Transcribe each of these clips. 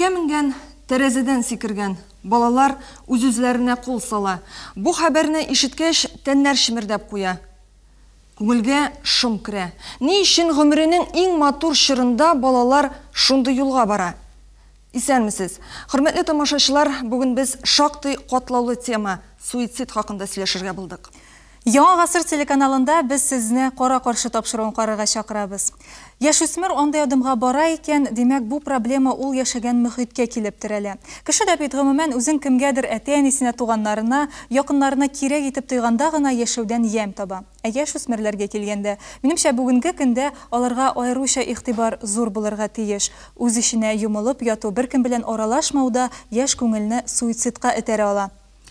Җепкә менгән, тәрәзәдән сикергән. Балалар үз-үзләренә кул сала. Бу хәбәрне ишеткәч, тәннәр чемердәп куя. Күңелгә шом керә. Ни өчен гомеренең иң матур чорында балалар шундый юлга бара? Исәнмесез! Хөрмәтле тамашачылар, бүген без шактый катлаулы тема, суицид хакында сөйләшергә булдык. Яңа гасыр телеканалында без сезне Кара-каршы тапшыруын карарга чакырабыз. Яшүсмер андый адымга бара икән, димәк, бу проблема ул яшәгән мөхиткә килеп терәлә. Кеше дә бит, гомумән, үзен кемгәдер, әти-әнисенә, туганнарына, якыннарына кирәк итеп тойганда гына яшәүдән ямь таба. Ә яшүсмерләргә килгәндә, минемчә, бүгенге көндә аларга аеруча игътибар зур булырга тиеш. Үз эченә йомылып яту, беркем белән аралашмау да яшь күңелне суицидка этәрә ала.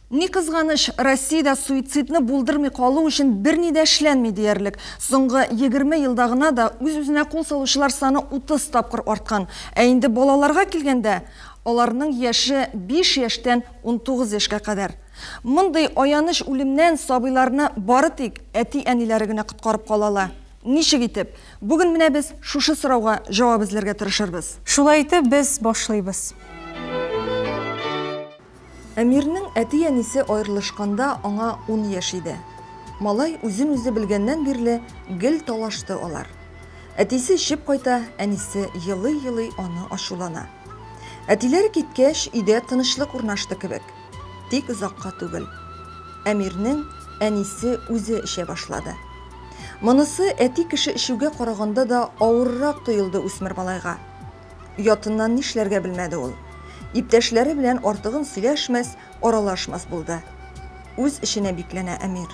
Ни кызганыч, Россиядә суицидны булдырмый калу өчен берни дә эшләнми диярлек. Соңгы 20 елда гына да үз-үзенә кул салучылар саны 30 тапкыр арткан. Ә инде балаларга килгәндә, аларның яше 5 яшьтән 19 яшькә кадәр. Мондый аяныч үлемнән сабыйларны бары тик әти-әниләре генә коткарып кала ала. Ничек итеп? Бүген менә без шушы сорауга җавап эзләргә тырышырбыз. Шулай итеп, без башлыйбыз. Әмирнең әти-әнисе аерылышканда аңа ун яшь иде. Малай үзен-үзе белгәннән бирле гел талашты алар. Әтисе эчеп кайта, әнисе елый-елый аны ачулана. Әтиләре киткәч, өйдә тынычлык урнашты кебек. Тик озакка түгел. Әмирнең әнисе үзе эчә башлады. Монысы әти кеше эчүгә караганда да авыррак тоелды үсмер малайга. Оятыннан нишләргә белмәде ул. Иптәшләре белән артыгын сөйләшмәс, аралашмас булды. Үз эченә бикләнә Әмир.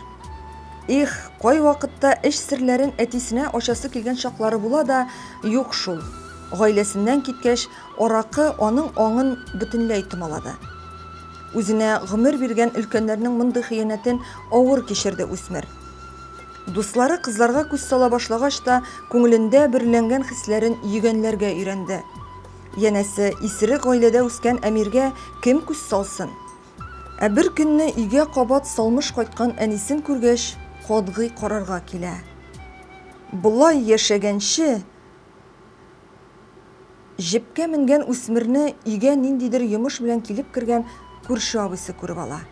Их, кайвакытта эч серләрен әтисенә ачасы килгән чаклары була да, юк шул. Гаиләсеннән киткәч, аракы аның аңын бөтенләй томалады. Үзенә гомер биргән өлкәннәрнең мондый хыянәтен авыр кичерде үсмер. Дуслары кызларга күз сала башлагач та, күңелендә бөреләнгән хисләрен йөгәнләргә өйрәнде. Янәсе, исерек гаиләдә үскән Әмиргә кем күз салсын? Ә бер көнне өйгә кабат салмыш кайткан әнисен күргәч, катгый карарга килә. Болай яшәгәнче, Җепкә менгән үсмерне өйгә ниндидер йомыш белән килеп кергән күрше абыйсы күреп ала.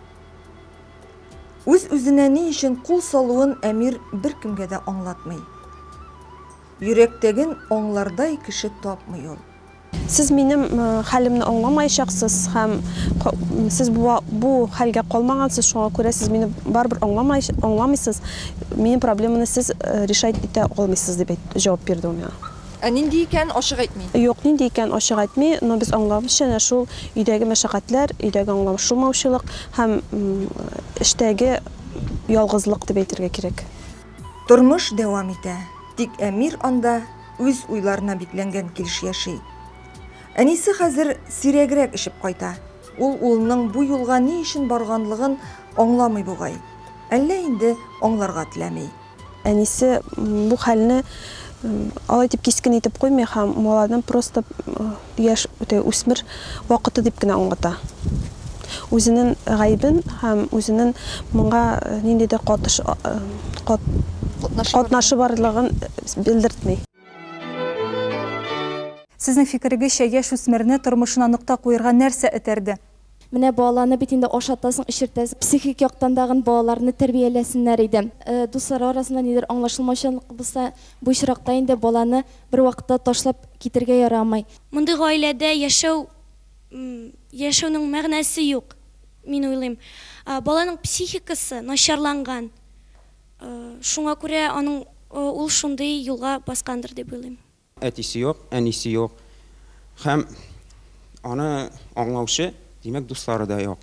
Үз-үзенә ни өчен кул салуын Әмир беркемгә дә аңлатмый. Йөрәктәген аңлардай кеше тапмый ул. Сез минем хәлемне аңламаячаксыз һәм сез бу, бу хәлгә калмагансыз, шуңа күрә сез мине барыбер аңламай, аңламыйсыз, минем проблеманы сез решать итә алмыйсыз, дип әйт, җавап бирде ул миңа. Ә нинди икәнен ачык әйтми. Юк, нинди икәнен ачык әйтми, но без аңлавыбызча, әнә шул өйдәге мәшәкатьләр, өйдәге аңлашылмаучылык һәм эштәге ялгызлык дип әйтергә кирәк. Тормыш дәвам итә, тик Әмир анда үз уйларына бикләнгән килеш яши. Әнисе хәзер сирәгрәк эчеп кайта. Ул улының бу юлга ни өчен барганлыгын аңламый бугай. Әллә инде аңларга теләми. Әнисе бу хәлне алай дип кискен итеп куймый һәм малайның просто яшь, үсмер вакыты дип кенә аңлата. Үзенең гаебен һәм үзенең моңа ниндидер катыш, катнашы барлыгын белдертми. Сезнең фикерегезчә, яшүсмерне тормышына нокта куерга нәрсә этәрде? Менә баланы бит инде ашатасың, эчертәсең. Психик яктан тагын балаларны тәрбияләсеннәр иде. Дуслары арасында нидер аңлашылмаучанлык булса, бу очракта инде баланы бервакытта ташлап китергә ярамый. Мондый гаиләдә яшәү, яшәүнең мәгънәсе юк, мин уйлыйм. Баланың психикасы начарланган. Шуңа күрә аның ул шундый юлга баскандыр дип уйлыйм. Әтисе юк, әнисе юк. Һәм аны аңлаучы, димәк, дуслары да юк.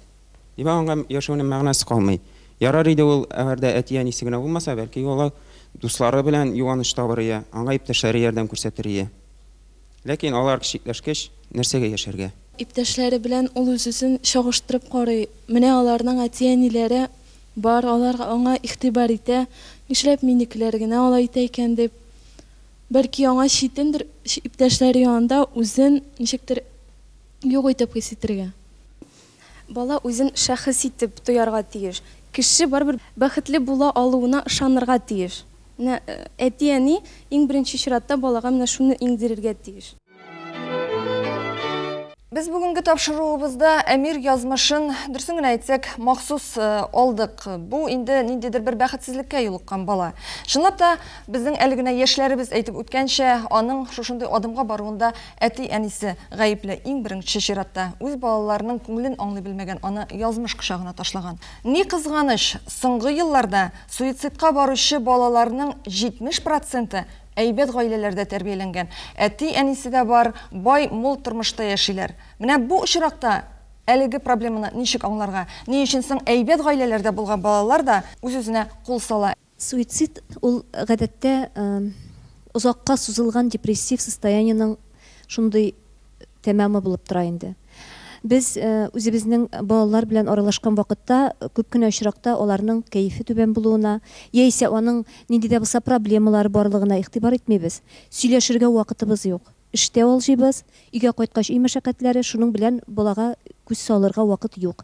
Димәк, аңа яшәүнең мәгънәсе калмый. Ярар иде ул, әгәр дә әти-әнисе генә булмаса, бәлки ул дуслары белән юаныч табыр ие, аңа иптәшләре ярдәм күрсәтер ие. Ләкин алар читләшкәч, нәрсәгә яшәргә? Иптәшләре белән ул үз-үзен чагыштырып карый. Менә аларның әти-әниләре бар, алар аңа игътибар итә, нишләп минекеләр генә алай итә икән дип. Бәлки аңа читендер иптәшләре янында үзен ничектер юк итеп хис итергә. Бала үзен шәхес итеп тоярга тиеш. Кеше барыбер бәхетле була алуына ышанырга тиеш. Менә әти-әни иң беренче чиратта балага менә шуны иңдерергә тиеш. Без бүгенге тапшыруыбызда Әмир язмышын, дөресен генә әйтсәк, махсус алдык. Бу инде ниндидер бер бәхетсезлеккә юлыккан бала. Чынлап та, безнең әле генә яшьләребез әйтеп үткәнчә, аның шушындый адымга баруында әти-әнисе гаепле. Иң беренче чиратта, үз балаларының күңелен аңлый белмәгән, аны язмыш кочагына ташлаган. Ни кызганыч, соңгы елларда суицидка баручы балаларның 70 проценты Әйбәт гаиләләрдә тәрбияләнгән, әти-әнисе дә бар, бай, мул тормышта яшиләр. Менә бу очракта әлеге проблеманы ничек аңларга? Ни өчен соң әйбәт гаиләләрдә булган балалар да үз-үзенә кул сала? Суицид ул гадәттә озакка сузылган депрессив состояниенең шундый тәмамы булып тора инде. Без үзебезнең балалар белән аралашкан вакытта күп кенә очракта аларның кәефе түбән булуына, яисә аның нинди дә булса проблемалары барлыгына игътибар итмибез. Сөйләшергә вакытыбыз юк. Эштә алҗыйбыз, өйгә кайткач өй мәшәкатьләре, шуның белән балага күз салырга вакыт юк.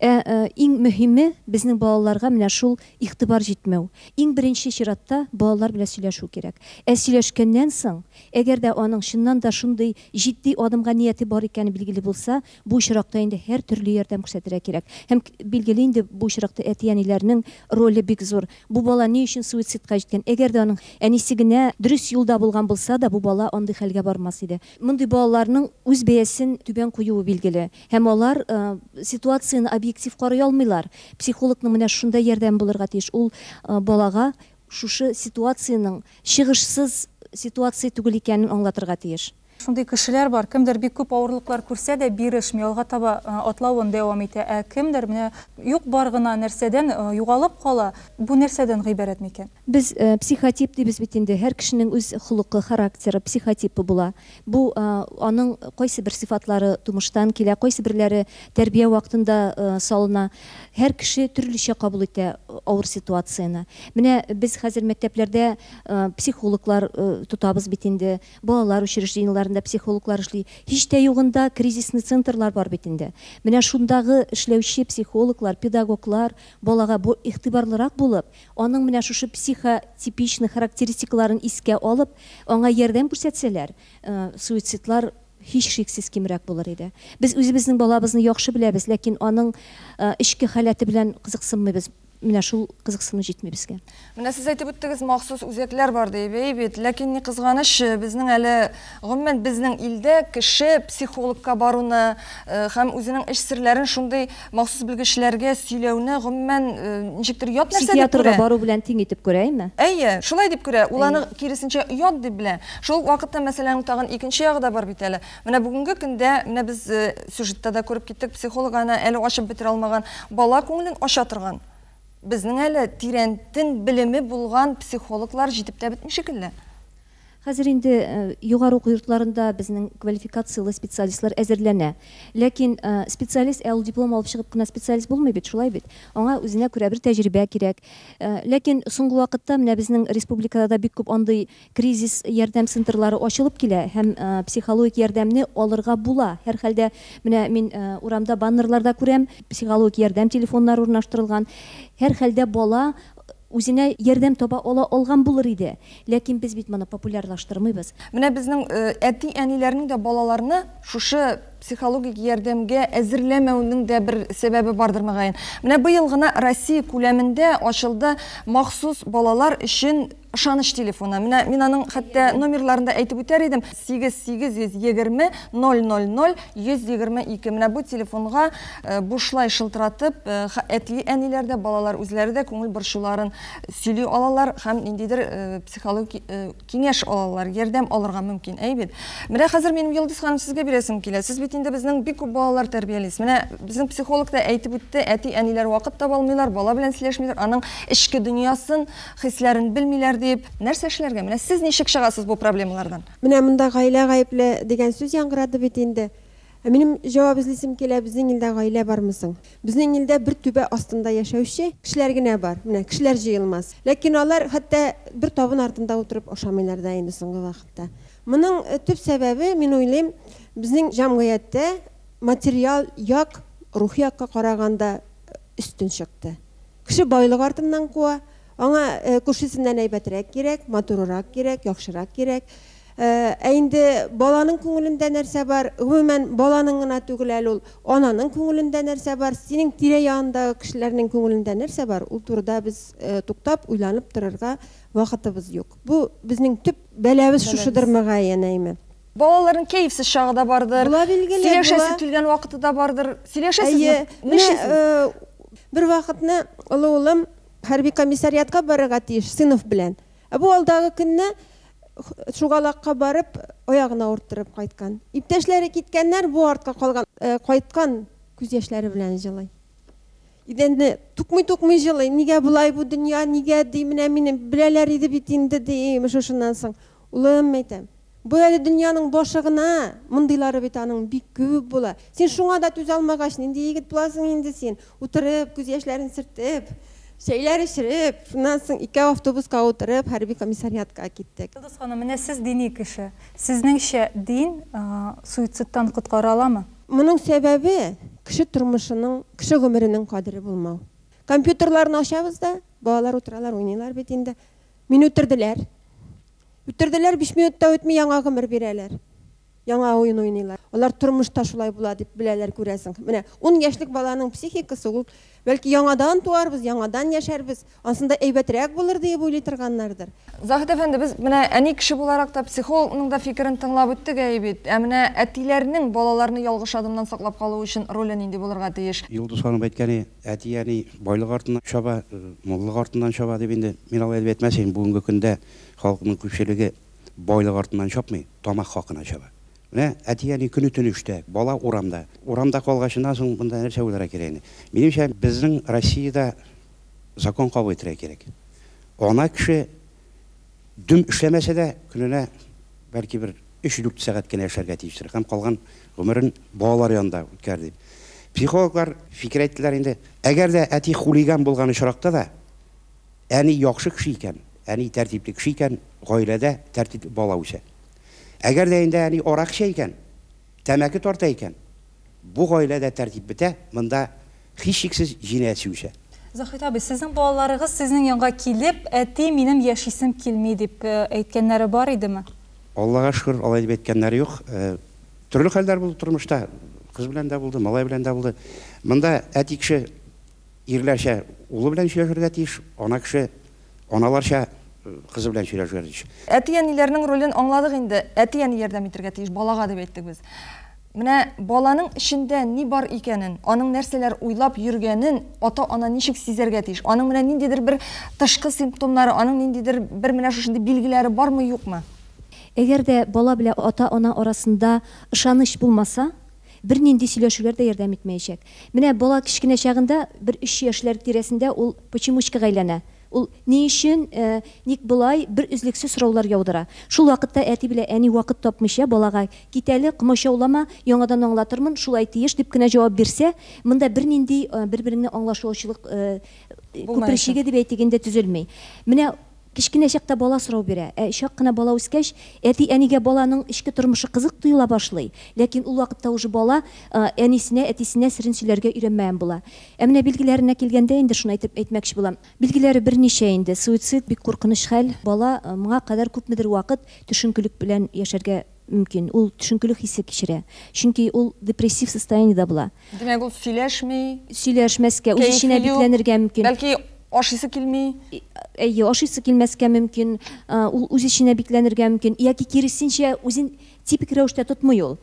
Ә иң мөһиме, безнең балаларга менә шул игътибар җитмәү. Иң беренче чиратта балалар белән сөйләшү кирәк. Ә сөйләшкәннән соң, Әгәр дә аның чыннан да шундый җитди адымга нияте бар икәне билгеле булса, бу очракта инде һәртөрле ярдәм күрсәтергә кирәк. Һәм, билгеле инде, бу очракта әти-әниләрнең роле бик зур. Бу бала ни өчен суицидка җиткән? Әгәр дә аның әнисе генә дөрес юлда булган булса да, бу бала андый хәлгә бармас иде. Мондый балаларның үз бәясен түбән куюы билгеле. Һәм алар ситуацияне объектив карый алмыйлар. Психологның менә шушында ярдәме булырга тиеш. Ул балага шушы ситуациянең чыгышсыз ситуация түгел икәнен аңлатырга тиеш. Шундый кешеләр бар, кемдер бик күп авырлыклар күрсә дә, бирешми, алга таба атлавын дәвам итә, ә кемдер менә юк-бар гына нәрсәдән югалып кала. Бу нәрсәдән гыйбарәт микән? Без психотип дибез бит инде, һәр кешенең үз холыкы, характеры, психотипы була. Бу аның кайсы бер сыйфатлары тумыштан килә, кайсы берләре тәрбия вакытында салына. Һәр кеше төрлечә кабул итә авыр ситуацияне. Менә без хәзер мәктәпләрдә психологлар тотабыз бит инде, балалар учреждениеләрендә психологлар эшли. Һич тә югында кризисный центрлар бар бит инде. Менә шундагы эшләүче психологлар, педагоглар балага бу игътибарлырак булып, Аның менә шушы психотипичный характеристикаларын искә алып, аңа ярдәм күрсәтсәләр, суицидлар һичшиксез кимрәк булыр иде. Без үзебезнең балабызны яхшы беләбез, ләкин аның эчке халәте белән кызыксынмыйбыз. Менә шул кызыксыну җитми безгә. Менә сез әйтеп үттегез, махсус үзәкләр бар диеп, әйе бит. Ләкин ни кызганыч, безнең әле, гомумән, безнең илдә кеше психологка баруны һәм үзенең эч серләрен шундый Махсус белгечләргә сөйләүне, гомумән, ничектер ят нәрсә дип күрә. Психиатрга бару белән тиң итеп күрә, әйме? Әйе, шулай дип күрә. Ул аны, киресенчә, оят дип белә. Шул ук вакытта мәсьәләнең тагын икенче ягы да бар бит әле. Менә бүгенге көндә, менә без сюжетта да күреп киттек, психолог аны әле ачып бетерә алмаган, бала күңелен ача торган, безнең әле тирәнтен белеме булган психологлар җитеп тә бетми шикелле. Хәзер инде югары уку йортларында безнең квалификацияле специалистлар әзерләнә. Ләкин специалист, ә ул диплом алып чыгып кына специалист булмый бит, шулай бит? Аңа үзенә күрә бер тәҗрибә кирәк. Ләкин соңгы вакытта менә безнең республикада да бик күп андый кризис ярдәм центрлары ачылып килә һәм психологик ярдәмне алырга була. Һәрхәлдә, менә мин урамда баннерларда күрәм, психологик ярдәм телефоннары урнаштырылган. Һәрхәлдә бала Үзенә ярдәм таба ала алган булыр иде. Ләкин без бит моны популярлаштырмыйбыз. Менә безнең әти-әниләрнең дә балаларны шушы психологик ярдәмгә әзерләмәүнең дә бер сәбәбе бардыр, мөгаен. Менә быел гына Россия күләмендә ачылды махсус балалар өчен ышаныч телефоны. Менә мин аның хәтта номерларын да әйтеп үтәр идем. 8 820 0 0 0 122. Менә бу телефонга бушлай шылтыратып, әти-әниләр дә, балалар үзләре дә күңел борчуларын сөйли алалар һәм ниндидер психологик киңәш алалар, ярдәм алырга мөмкин, әй бит. Менә хәзер минем Йолдыз ханым сезгә бирәсем килә. Сез бит инде безнең бик күп балалар тәрбиялисез. Менә безнең психолог та әйтеп үтте, әти-әниләр вакыт таба алмыйлар, бала белән сөйләшмиләр, аның эчке дөньясын, хисләрен белмиләр дип. Нәрсә эшләргә? Менә сез ничек чыгасыз бу проблемалардан? Менә монда гаилә гаепле дигән сүз яңгырады бит инде. Ә минем җавап эзлисем килә, безнең илдә гаилә бармы соң? Безнең илдә бер түбә астында яшәүче кешеләр генә бар. Менә кешеләр җыелмас. Ләкин алар хәтта бер табын артында утырып ашамыйлар да инде соңгы вакытта. Моның төп сәбәбе, мин уйлыйм, безнең җәмгыятьтә материал як рухи якка караганда өстен чыкты. Кеше байлык артыннан куа, аңа күршесеннән әйбәтрәк кирәк, матурырак кирәк, яхшырак кирәк. Ә инде баланың күңелендә нәрсә бар, гомумән, баланың гына түгел әле ул, ананың күңелендә нәрсә бар, синең тирә-ягындагы кешеләрнең күңелендә нәрсә бар, ул турыда без туктап, уйланып торырга вакытыбыз юк. Бу безнең төп бәлабез шушыдыр, мөгаен, әйме. Балаларның кәефсез чагы да бардыр. Була, билгеле, Сөйләшәсе килгән вакыты да бардыр. Сөйләшәсезме? Әйе. Менә бер вакытны олы улым хәрби комиссариатка барырга тиеш сыйныф белән. Ә бу алдагы көнне шугалакка барып, аягын авырттырып кайткан. Иптәшләре киткәннәр, бу артка калган. Кайткан, күз яшьләре белән җылый. Идәнне тукмый-тукмый җылый. Нигә болай бу дөнья, нигә, ди, менә мине беләләр иде бит инде, ди, шушыннан соң. Улым, әйтәм, бу әле дөньяның башы гына, мондыйлары бит аның бик күп була. Син шуңа да түзә алмагач, нинди егет буласың инде син? Утырып, күз яшьләрен сөртеп, чәйләр эчереп, шуннан соң икәү автобуска утырып, хәрби комиссариатка киттек. Йолдыз ханым, менә сез дини кеше. Сезнеңчә, дин суицидтан коткара аламы? Моның сәбәбе, кеше тормышының, кеше гомеренең кадере булмау. Компьютерларны ачабыз да, балалар утыралар, уйныйлар бит инде. Мине үтерделәр. Үтерделәр, биш минут та үтми, яңа гомер бирәләр. Яңа уен уйныйлар. Алар тормышта шулай була дип беләләр, күрәсең. Менә ун яшьлек баланың психикасы ул, бәлки, яңадан туарбыз, яңадан яшәрбез, ансында әйбәтрәк булыр диеп уйлый торганнардыр. Заһит әфәнде, без менә әни кеше буларак та, психологның да фикерен тыңлап үттек әй бит. Ә менә әтиләрнең балаларны ялгыш адымнан саклап калу өчен роле нинди булырга тиеш? Йолдыз ханым әйткәни, әти-әни байлык артыннан чаба, муллык артыннан чаба дип инде мин алай дип әйтмәс идем. Бүгенге көндә Халыкның күпчелеге байлык артыннан чапмый, тамак хакына чаба. Менә әти-әни көне-төне эштә, бала урамда. Урамда калгачыннан соң монда нәрсә уйларга кирәк инде? Минемчә, безнең Россиядә закон кабул итәргә кирәк. Ана кеше дөм эшләмәсә дә, көненә бәлки бер өч-дүрт сәгать кенә эшләргә тиештер һәм калган гомерен балалар янында үткәрер дип. Психологлар фикер әйттеләр инде, әгәр дә әти хулиган булган очракта да, Әни яхшы кеше икән, әни тәртипле кеше икән, гаиләдә тәртипле бала үсә. Әгәр дә инде әни арак эчә икән, тәмәке тарта икән, бу гаиләдә тәртип бетә, монда һичшиксез җинаятьче үсә. Заһит абый, сезнең балаларыгыз сезнең янга килеп, әти, минем яшисем килми, дип әйткәннәре бар идеме? Аллага шөкер, алай дип әйткәннәре юк. Төрле хәлләр булды тормышта. Кыз белән дә булды, малай белән дә булды. Монда әти кеше Ирләрчә улы белән сөйләшергә тиеш, ана кеше аналарча кызы белән сөйләшергә тиеш. Әти-әниләрнең ролен аңладык инде. Әти-әни ярдәм итәргә тиеш балага дип әйттек без. Менә баланың эчендә ни бар икәнен, аның нәрсәләр уйлап йөргәнен ата-ана ничек сизәргә тиеш? Аның менә ниндидер бер тышкы симптомнары, аның ниндидер бер менә шушындый билгеләре бармы, юкмы? Әгәр дә бала белән ата-ана арасында ышаныч булмаса, Бернинди сөйләшүләр дә ярдәм итмәячәк. Менә бала кечкенә чагында, бер өч яшьләр тирәсендә ул почемучкага әйләнә. Ул ни өчен, ник болай, бер өзлексез сораулар яудыра. Шул вакытта әти белән әни вакыт тапмыйча балага, Кит әле, комачаулама, яңадан аңлатырмын, шулай тиеш, дип кенә җавап бирсә, монда бернинди бер-береңне аңлашучылык күперчеге дип әйтик инде төзелми. Менә Кечкенә чакта бала сорау бирә, ә чак кына бала үскәч, әти-әнигә баланың эчке тормышы кызык тоела башлый. Ләкин ул вакытта уже бала әнисенә, әтисенә серен сөйләргә өйрәнмәгән була. Ә менә билгеләренә килгәндә инде шуны әйтеп әйтмәкче булам. Билгеләре берничә инде. Суицид, бик куркыныч хәл. Бала моңа кадәр күпмедер вакыт төшенкелек белән яшәргә мөмкин. Ул төшенкелек хисе кичерә. Чөнки ул депрессив состояниедә була. Димәк, ул сөйләшми. Сөйләшмәскә, үз эченә бикләнергә мөмкин. Бәлки, ашыйсы килми. Әйе, ашыйсы килмәскә мөмкин. Ул үз эченә бикләнергә мөмкин. Яки киресенчә, үзен типик рәвештә тотмый ул.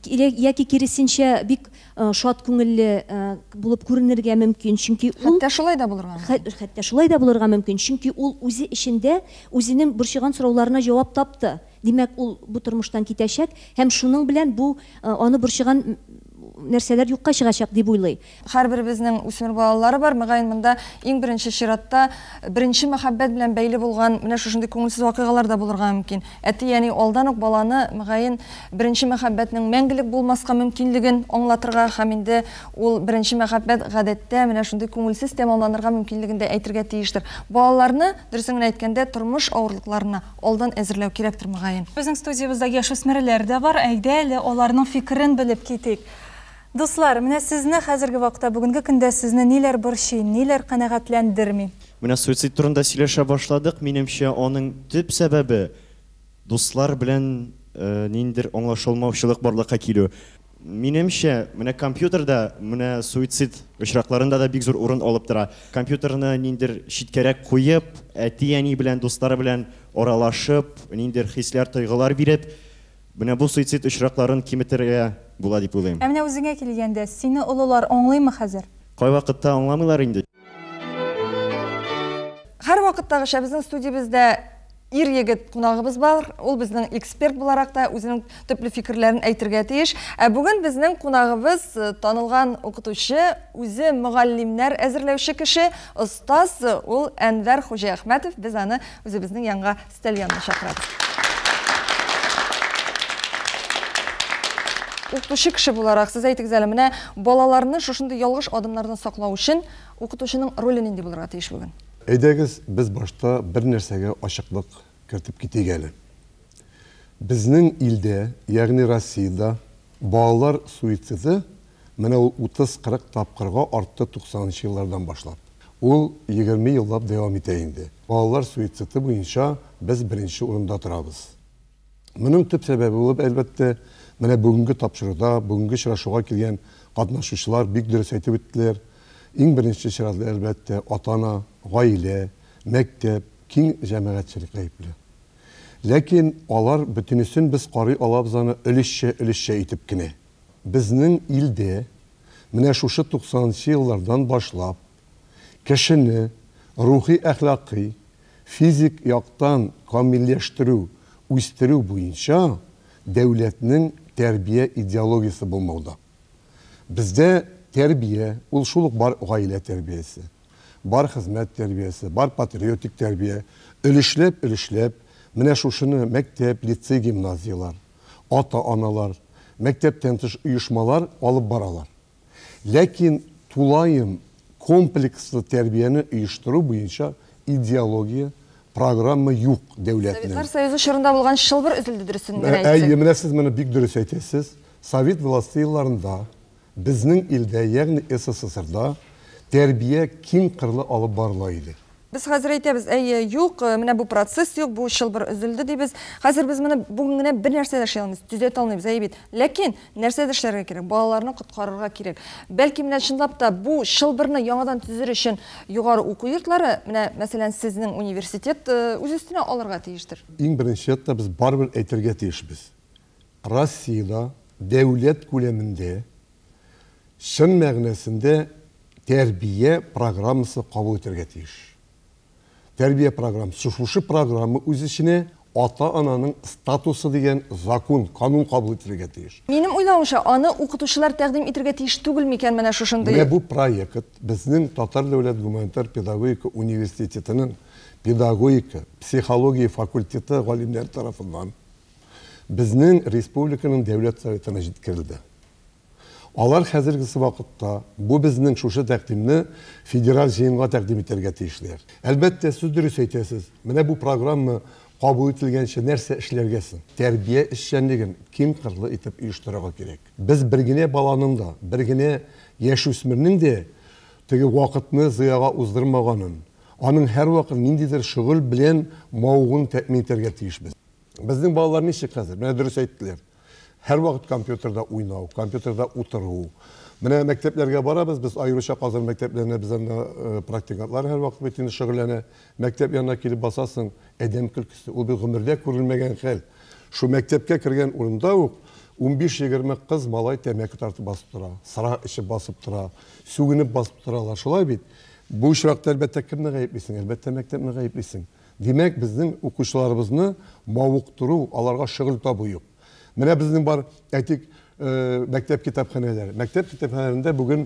Яки киресенчә, бик шат күңелле булып күренергә мөмкин. Чөнки ул. Хәтта шулай да булырга мөмкин. Хәтта шулай да булырга мөмкин. Чөнки ул үзе эчендә үзенең борчыган сорауларына җавап тапты. Димәк, ул бу тормыштан китәчәк һәм шуның белән бу аны борчыган нәрсәләр юкка чыгачак, дип уйлый. Һәрберебезнең үсмер балалары бар. Мөгаен, монда иң беренче чиратта беренче мәхәббәт белән бәйле булган менә шушындый күңелсез вакыйгалар да булырга мөмкин. Әти-әни алдан ук баланы, мөгаен, беренче мәхәббәтнең мәңгелек булмаска мөмкинлеген аңлатырга һәм инде ул беренче мәхәббәт гадәттә менә шундый күңелсез тәмамланырга мөмкинлеген дә әйтергә тиештер. Балаларны, дөресен генә әйткәндә, тормыш авырлыкларына Алдан әзерләү кирәктер, мөгаен. Безнең студиябездә яшүсмерләр дә бар. Әйдә әле, аларның фикерен белеп китик. Дуслар, менә сезне хәзерге вакытта, бүгенге көндә сезне ниләр борчый, ниләр канәгатьләндерми? Менә суицид турында сөйләшә башладык. Минемчә, аның төп сәбәбе, Дуслар белән ниндидер аңлашылмаучылык барлыкка килү. Минемчә, менә компьютерда, менә суицид очракларында да бик зур урын алып тора. Компьютерны ниндидер читкәрәк куеп, әти-әни белән, дуслар белән аралашып, ниндидер хисләр, тойгылар биреп, менә бу суицид очракларын киметергә була дип уйлыйм. Ә менә үзеңә килгәндә, сине олылар аңлыймы хәзер? Кайвакытта аңламыйлар инде. Һәрвакыттагыча безнең студиябездә ир-егет кунагыбыз бар. Ул безнең эксперт буларак та үзенең төпле фикерләрен әйтергә тиеш. Ә бүген безнең кунагыбыз э, танылган укытучы, үзе мөгаллимнәр әзерләүче кеше, остаз, ул Әнвәр Хуҗиәхмәтов. Без аны үзебезнең янга өстәл янына чакырабыз. Укытучы кеше буларак, сез әйтегез әле, менә балаларны шушындый ялгыш адымнардан саклау өчен Укытучының роле нинди булырга тиеш бүген? Әйдәгез, без башта бер нәрсәгә ачыклык кертеп китик әле. Безнең илдә, ягъни Россиядә балалар суициды менә ул 30-40 тапкырга артты 90 нчы еллардан башлап. Ул 20 еллап дәвам итә инде. Балалар суициды буенча без беренче урында торабыз. Моның төп сәбәбе булып, әлбәттә, менә бүгенге тапшыруда, бүгенге очрашуга килгән катнашучылар бик дөрес әйтеп үттеләр. Иң беренче чиратта, әлбәттә, ата-ана, гаилә, мәктәп, киң җәмәгатьчелек гаепле. Ләкин алар бөтенесен без карый алабыз аны өлешчә-өлешчә итеп кенә. Безнең илдә менә шушы туксанынчы еллардан башлап кешене рухи-әхлакый, физик яктан камилләштерү, үстерү буенча дәүләтнең тәрбия идеологиясе булмауда. Бездә тәрбия, ул шул ук бар гаилә тәрбиясе, бар хезмәт тәрбиясе, бар патриотик тәрбия, өлешләп-өлешләп менә шушыны мәктәп, лицей, гимназияләр, ата-аналар, мәктәптән тыш оешмалар алып баралар. Ләкин тулаем комплекслы тәрбияне оештыру буенча идеология, программа юк дәүләтнең. Советлар Союзы чорында булган чылбыр өзелде, дөресен генә әйтсәк. Әйе, менә сез моны бик дөрес әйтәсез. Совет власте елларында безнең илдә, ягъни СССРда тәрбия киң кырлы алып барыла иде. Без хәзер әйтәбез, әйе, юк, менә бу процесс юк, бу чылбыр өзелде дибез. Хәзер без моны бүген генә бер нәрсә дә эшли алмыйбыз, төзәтә алмыйбыз, әйе бит. Ләкин нәрсәдер эшләргә кирәк, балаларны коткарырга кирәк. Бәлки менә чынлап та бу чылбырны яңадан төзер өчен югары уку йортлары, менә мәсәлән сезнең университет үз өстенә алырга тиештер. Иң беренче чиратта без барыбер әйтергә тиешбез, Россиядә дәүләт күләмендә чын мәгънәсендә тәрбия программасы кабул итәргә тиеш. Тәрбия программасы, шушы программа үз эченә ата-ананың статусы дигән закон, канун кабул ителергә тиеш. Минем уйлавымча, аны укытучылар тәкъдим итергә тиеш түгел микән менә шушындый? Менә бу проект безнең Татар дәүләт гуманитар педагогика университетының педагогика, психология факультеты галимнәре тарафыннан безнең республиканың Дәүләт Советына җиткерелде. Алар хәзергесе вакытта бу безнең шушы тәкъдимне Федераль Җыенга тәкъдим итәргә тиешләр. Әлбәттә, сез дөрес әйтәсез, менә бу программа кабул ителгәнче нәрсә эшләргә соң? Тәрбия эшчәнлеген киң кырлы итеп оештырырга кирәк. Без бер генә баланың да, бер генә яшүсмернең дә теге вакытны зыяга уздырмаганын, аның һәрвакыт ниндидер шөгыль белән мавыгуын тәэмин итәргә тиешбез. Безнең балалар ничек хәзер? Менә дөрес әйттеләр. Һәрвакыт компьютерда уйнау, компьютерда утыру. Менә мәктәпләргә барабыз, без аеруча Казан мәктәпләренә без анда э, практикантлар һәрвакыт бит инде шөгыльләнә. Мәктәп янына килеп басасың, адәм көлкесе. Ул бит гомердә күрелмәгән хәл. Шул мәктәпкә кергән урында ук 15-20 кыз малай тәмәке тартып басып тора, сыра эчеп басып тора, сүгенеп басып торалар. Шулай бит. Бу очракта әлбәттә кемне гаеплисең? Әлбәттә мәктәпне гаеплисең. Димәк, безнең укучыларыбызны мавыктыру, аларга шөгыль табу юк. Менә безнең бар, әйтик, мәктәп китапханәләре. Мәктәп китапханәләрендә бүген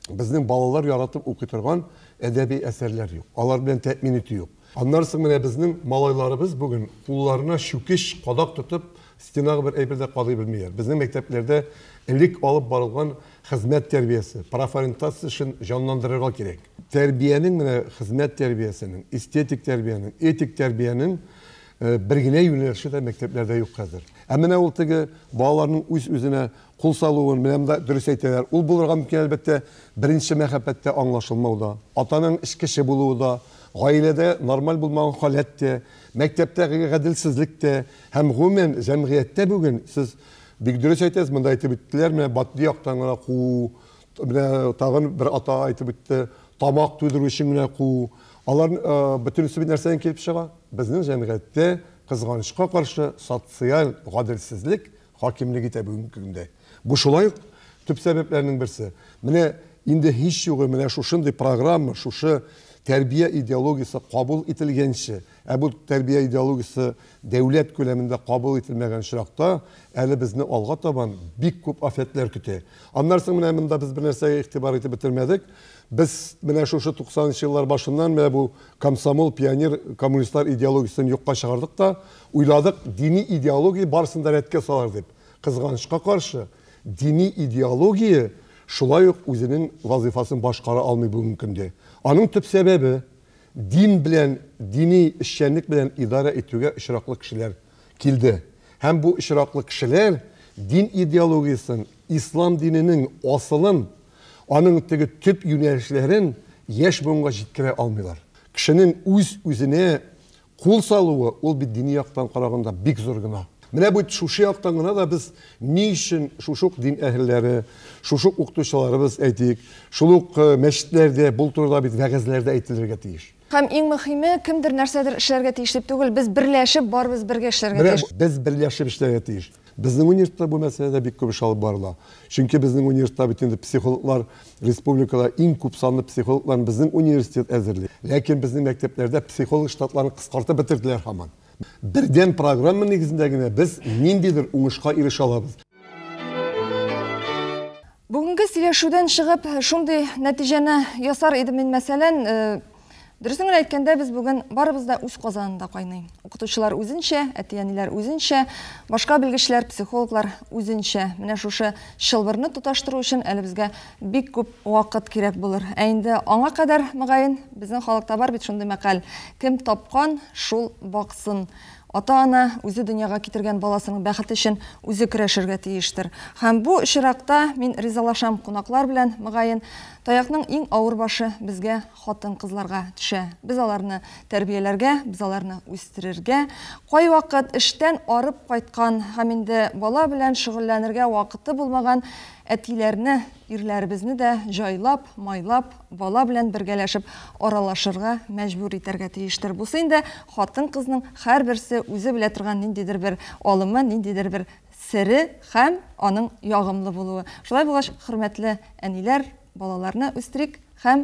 безнең балалар яратып укый торган әдәби әсәрләр юк. Алар белән тәэмин итү юк. Аннан соң менә безнең малайларыбыз бүген кулларына чүкеч, кадак тотып, стенага бер әйбер дә кадый белмиләр. Безнең мәктәпләрдә элек алып барылган хезмәт тәрбиясе, профориентация эшен җанландырырга кирәк. Тәрбиянең менә хезмәт тәрбиясенең, эстетик тәрбиянең, этик тәрбиянең бер генә юнәлеше дә мәктәпләрдә юк хәзер. Ә менә ул теге балаларның үз-үзенә кул салуын, менә монда дөрес әйтәләр. Ул булырга мөмкин, әлбәттә, беренче мәхәббәттә аңлашылмау да, атаның эчкече булуы да, гаиләдә нормаль булмаган халәт тә, мәктәптәге гаделсезлек тә һәм гомумән җәмгыятьтә бүген сез бик дөрес әйтәсез, монда әйтеп үттеләр, менә матди яктан гына куу, менә тагын бер ата әйтеп үтте, тамак туйдыру өчен генә куу. Алар бөтенесе бит нәрсәдән килеп чыга? Безнең җәмгыятьтә, кызганычка каршы, социаль гаделсезлек хакимлек итә бүгенге көндә. Бу шулай ук төп сәбәпләрнең берсе. Менә инде һич югы менә шушындый программа, шушы тәрбия идеологиясе кабул ителгәнче, ә бу тәрбия идеологиясе дәүләт күләмендә кабул ителмәгән очракта, әле безне алга табан бик күп афәтләр көтә. Аннан соң менә монда без бер нәрсәгә игътибар итеп бетермәдек. Без менә шушы 90 нчы еллар башыннан менә бу комсомол, пионер, коммунистлар идеологиясен юкка чыгардык та, уйладык, дини идеология барысын да рәткә салар дип. Кызганычка каршы, дини идеология шулай ук үзенең вазыйфасын башкара алмый бүгенге көндә. Аның төп сәбәбе, дин белән, дини эшчәнлек белән идарә итүгә очраклы кешеләр килде. Һәм бу очраклы кешеләр дин идеологиясен, ислам диненең асылын, аның теге төп юнәлешләрен яшь буынга җиткерә алмыйлар. Кешенең үз-үзенә кул салуы, ул бит дини яктан караганда бик зур гөнаһ. Менә бу шушы яктан гына да без ни өчен шушы ук дин әһелләре, шушы ук укытучыларыбыз, әйтик, шул ук мәчетләрдә бу турыда бит вәгазьләр дә әйтелергә тиеш. Һәм иң мөхиме, кемдер нәрсәдер эшләргә тиеш дип түгел, без берләшеп, барыбыз бергә эшләргә Менә тиеш. без берләшеп эшләргә тиеш. Безнең университетта бу мәсьәләдә бик күп эш алып барыла. Чөнки безнең университетта бит инде психологлар, республикада иң күп санлы психологларны безнең университет әзерли. Ләкин безнең мәктәпләрдә психолог штатларын кыскартып бетерделәр һаман. Бердәм программа нигезендә генә без ниндидер уңышка ирешә алабыз. Бүгенге сөйләшүдән чыгып, шундый нәтиҗәне ясар идем мин, мәсәлән, дөресен генә әйткәндә, без бүген барыбыз да үз казанында кайный. Укытучылар үзенчә, әти-әниләр үзенчә, башка белгечләр, психологлар үзенчә. Менә шушы чылбырны тоташтыру өчен әле безгә бик күп вакыт кирәк булыр. Ә инде аңа кадәр, мөгаен, безнең халыкта бар бит шундый мәкаль, кем тапкан, шул баксын. Ата-ана үзе дөньяга китергән баласының бәхете өчен үзе көрәшергә тиештер. Һәм бу очракта мин ризалашам кунаклар белән, мөгаен, таякның иң авыр башы безгә, хатын-кызларга төшә. Без аларны тәрбияләргә, без аларны үстерергә, кайвакыт эштән арып кайткан һәм инде бала белән шөгыльләнергә вакыты булмаган әтиләрне, ирләребезне дә җайлап, майлап, бала белән бергәләшеп аралашырга мәҗбүр итәргә тиештер. Бусы инде хатын-кызның һәрберсе үзе белә торган ниндидер бер алымы, ниндидер бер сере һәм аның ягымлы булуы. Шулай булгач, хөрмәтле әниләр, балаларны үстерик һәм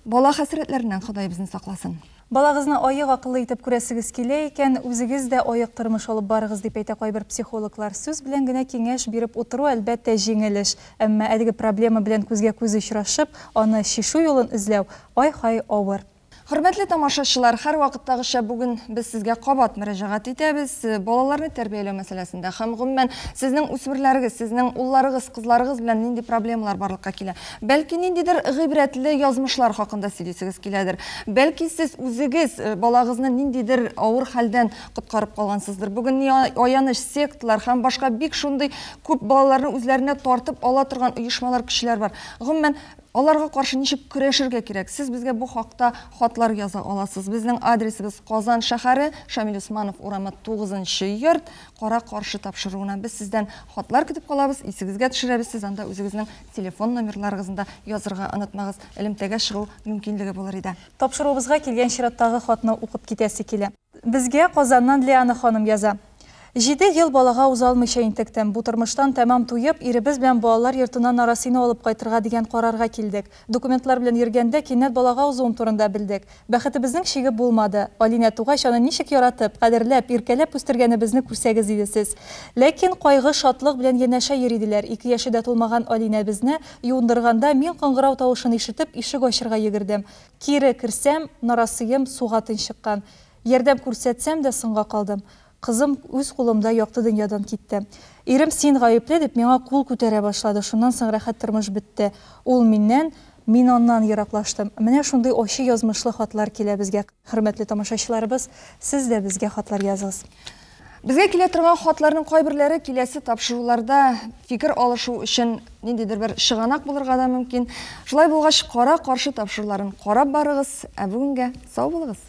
бала хәсрәтләреннән Ходай безне сакласын. Балагызны аек акыллы итеп күрәсегез килә икән, үзегез дә аек тормыш алып барыгыз, дип әйтә кайбер психологлар. Сүз белән генә киңәш биреп утыру, әлбәттә, җиңел эш. Әмма әлеге проблема белән күзгә-күз очрашып, аны чишү юлын эзләү, ай-һай авыр. Хөрмәтле тамашачылар, һәрвакыттагыча бүген без сезгә кабат мөрәҗәгать итәбез. Балаларны тәрбияләү мәсьәләсендә һәм гомумән сезнең үсмерләрегез, сезнең улларыгыз, кызларыгыз белән нинди проблемалар барлыкка килә? Бәлки ниндидер гыйбрәтле язмышлар хакында сөйлисегез киләдер. Бәлки сез үзегез балагызны ниндидер авыр хәлдән коткарып калгансыздыр. Бүген ни аяныч, секталар һәм башка бик шундый күп балаларны үзләренә тартып ала торган оешмалар, көчләр бар. Гомумән, аларга каршы ничек көрәшергә кирәк? Сез безгә бу хакта хатлар яза аласыз. Безнең адресыбыз Казан шәһәре, Шамил Усманов урамы 9 нчы йорт, Кара каршы тапшыруына. Без сездән хатлар көтеп калабыз, исегезгә төшерәбез, сез анда үзегезнең телефон номерларыгызны да язырга онытмагыз. Элемтәгә чыгу мөмкинлеге булыр иде. Тапшыруыбызга килгән чираттагы хатны укып китәсе килә. Безгә Казаннан Лиана ханым яза. Җиде ел балага уза алмыйча интектем. Бу тормыштан тәмам туеп, иребез белән балалар йортына нарасыйны алып кайтырга дигән карарга килдек. Документлар белән йөргәндә кинәт балага узуым турында белдек. Бәхетебезнең чиге булмады. Алинә тугач, аны ничек яратып, кадерләп, иркәләп үстергәнебезне күрсәгез иде сез. Ләкин кайгы шатлык белән янәшә йөри диләр. Ике яше дә тулмаган Алинәбезне юындырганда мин кыңгырау тавышын ишетеп, ишек ачырга йөгердем. Кире керсәм, нарасыем суга тончыккан. Ярдәм күрсәтсәм дә соңга калдым. Кызым үз кулымда якты дөньядан китте. Ирем син гаепле дип миңа кул күтәрә башлады, шуннан соң рәхәт тормыш бетте. Ул миннән, мин аннан ераклаштым. Менә шундый ачы язмышлы хатлар килә безгә. Хөрмәтле тамашачыларыбыз, сез дә безгә хатлар языгыз. Безгә килә торган хатларның кайберләре киләсе тапшыруларда фикер алышу өчен ниндидер бер чыганак булырга да мөмкин. Шулай булгач, кара-каршы тапшыруларын карап барыгыз. Ә бүгенгә сау булыгыз!